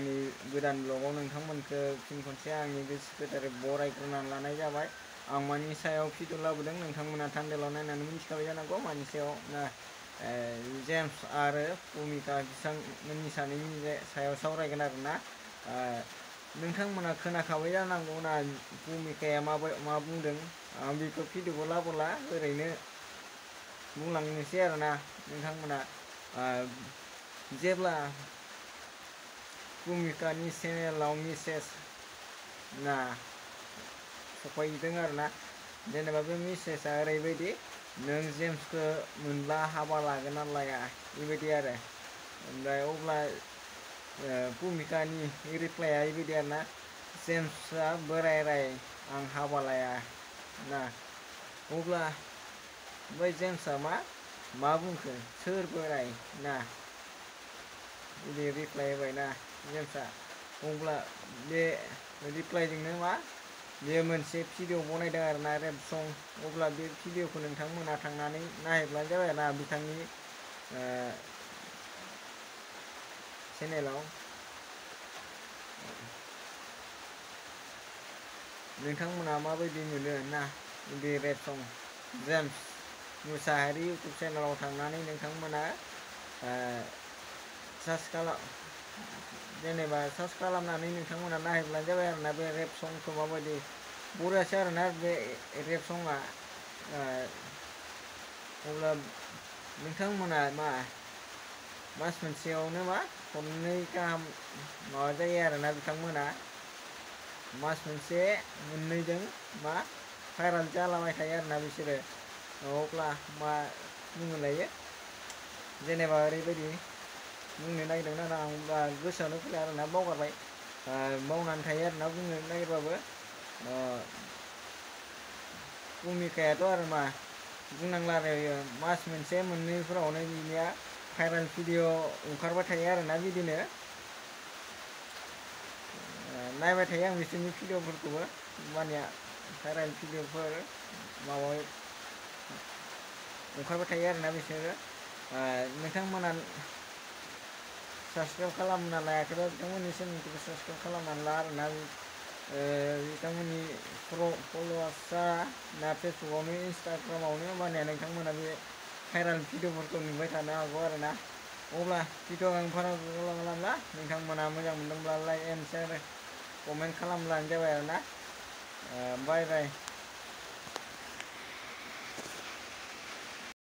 आंनि गोदान ब्लगाव नोंथांमोनखौ फिन खनसे आंनि गोसो गोथारै बरायग्रोनानै लानाय जाबाय। आं मानि सायाव भिडिअ लाबोदों नोंथांमोना थान्देलाव नायनानै मिथिखाबाय जानांगौ मानि सायाव ना जेम्स आरो भुमिका बिथांमोननि सानैनि सायाव सावरायगोन आरोना। नोंथांमोना खोनाखाबाय जानांगौ ना भुमिकाया मा बुंदों। आं बेखौ भिडिअखौ लाबोला ओरैनो बुंलांनोसै आरोना नोंथांमोना जेब्ला भुमिकानि चेनेलाव मेसेज ना सफैदों आरोना। जेनेबा बे मेसेजआ ओरैबायदि नों जेम्सखौ मोनब्ला हाबा लागोन ना लाया बेबायदि आरो। ओमफ्राय अब्ला भुमिकानि रिप्लाइआ ओरैबायदि आरोना जेम्सआ बोराय आं हाबा लाया ना। अब्ला ओमफ्राय जेम्सआ मा बुंखो सोर बोराय ना बिदि रिप्लाइ होबाय ना जेम्सआ। अब्ला बे रिप्लाइजोंनो बेयो मोनसे भिडिअ बनायदों आरोना रेप सं। अब्ला बे भिडिअखौ नोंथांमोना थांनानै नायहैब्लानो जाबाय आरोना बिथांनि चेनेलाव। नोंथांमोना माबायदि मोनो ना बे रेप सं जेम्स मुसाहारि इउटुब चेनेलाव थांनानै नोंथांमोना सार्च खालामनानै नोंथांमोना नायहैब्लानो जाबाय आरोना बे रेप संखौ माबायदि बरियासो आरोना बे रेप सङा। अब्ला नोंथांमोना मास मोनसेयावनो खननै गाहाम माबा जायो आरोना बिथांमोना मास मोनसे मोननैजों भाइराल जालाबाय थायो आरोना बिसोरो। अब्ला मा बुंनो लायो जेनेबा ओरैबायदि बुंनो नागिरदोंमोन आरो आं गोसोआवनो फैला आरोना बावगारबाय बावनानै थायो आरोना बुंनो नागिरबाबो। भुमिकायाथ' आरो बुंनांला आरो मास मोनसे मोननैफोरावनो बिनिया भाइराल भिडिअ ओंखारबाय थायो आरोना बिदिनो नायबाय थायो आं बिसोरनि भिडिअफोरखौबो मानिया भाइराल भिडिअफोर ओंखारबाय थायो आरोना बिसोरो। नोंथांमोना साबसक्राइब खालामना लायाखैबा बिथांमोननि चेनेलखौबो साबसक्राइब खालामनानै ला आरोना। बिथांमोननि फल'वार्सआ ना फेसबुकआवनो इन्सटाग्रामावनो मानिया नोंथांमोना बे भाइराल भिडिअफोरखौ नुबाय थानो हागौ आरोना। अब्ला भिडिअ आं भारा खालामला नोंथांमोना मोजां मोनदोंब्ला लाइक एन्ड शेयार कमेन्ट खालामब्लानो जाबाय आरोना। बाय बाय।